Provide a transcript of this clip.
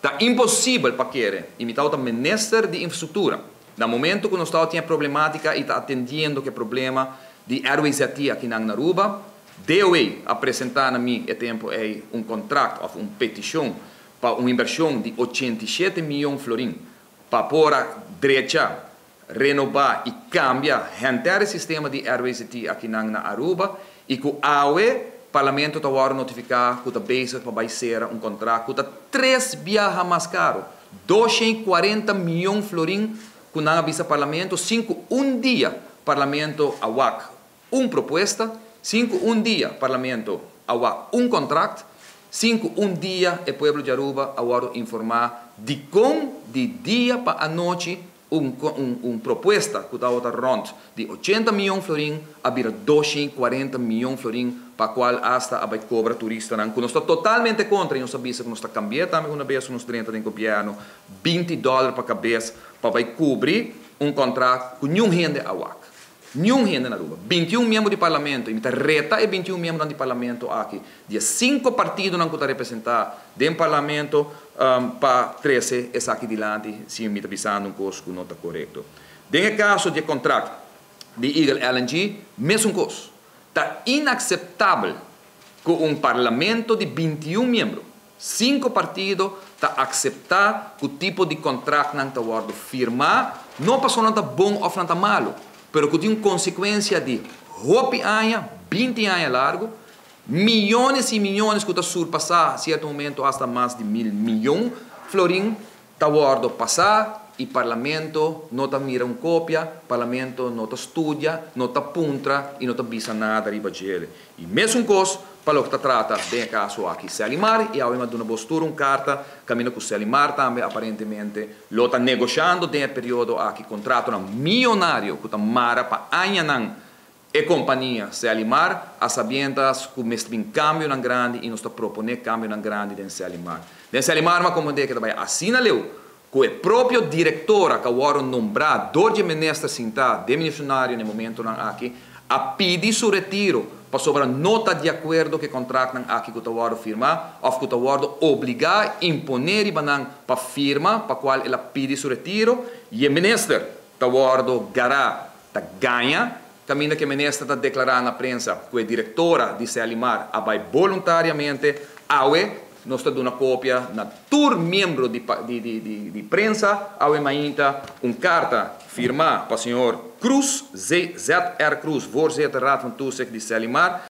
Ta imposibel pa kere, y mi ta minister di infrastructura, na momento cu nos tin problematica y ta atendiendo cu e problema di RWZT aki na Aruba, DOW a presenta na mi e tempo ey un contract of un peticion pa un inversion di 87 miyon florin pa por drecha, renoba y cambia henter sistema di RWZT aki na Aruba y cu awe Parlamento ta awor notifica cu ta bezig pa bay sera un contrato cu ta tres biaha mas caro, 240 miyon florin, cu nan a bisa Parlamento, sin cu un dia Parlamento a wak un propuesta, sin cu un dia Parlamento a wak un contrato, sin cu un dia e pueblo di Aruba a wordo informa di con di dia pa anochi un propuesta cu tabata rond di 80 miyon florin a bira 240 miyon florin, pa cual hasta a bay cobra turistanan, cu nos ta totalmente contra y nos sa cu nos ta cambia tambe un biaha nos drenta den gobierno, 20 dollar pa cabes pa bay cubri un contrato cu ningun hende a wak. Ningun hende na Aruba. 21 miembro di Parlamento, y mi ta reta e 21 miembro di Parlamento aki, di cinco partidonan cu ta representa den Parlamento, pa trece esaki dilanti, si mi ta bisando un cos cu no ta corecto. Den caso di contrato di Eagle LNG, mesun cos. Ta inaceptabel cu un Parlamento di 21 miembro, cinco partido, ta acepta cu tipo di contrato nan ta wordo firma, no paso nan ta bon of nan ta malo, pero cu tin consecuencia di hopi aña, 20 aña largo, miyones y miyones cu ta surpasa cierto momento hasta mas di 1000 miyon florin, ta wordo pasa y Parlamento no ta mira un copia, Parlamento no ta studia, no ta puntra y no ta bisa nada riba dje. Y mesun cos pa loke ta trata den caso aki Selimar, y awe m'a duna boso tur un carta caminda cu Selimar tambe aparentemente lo ta negoshando den periodo aki contrato miyonario cu ta mara pa añanan e compania Selimar, a sabiendas cu mester bin cambionan grandi y nos ta propone cambionan grandi den Selimar. Den Selimar, m'a comprende cu bay asina leu cu e propio director cu awor nombra door di minister sinta demisionario na momentonan aki a pidi su retiro pasobra no ta di acuerdo cu e contrato aki cu ta wordo firma of cu ta wordo obliga, impone nan pa firma, pa cual el a pidi su retiro, y e minister ta wordo gara ta gaña, caminda cu e minister ta declara na prensa cu e directora di Selimar a bay voluntariamente. Awe nos ta duna copia na tur miembro di prensa, awe mainta, un carta firma pa señor Cruz, ZR Cruz, voorzitter Raad van Toezicht di Selimar.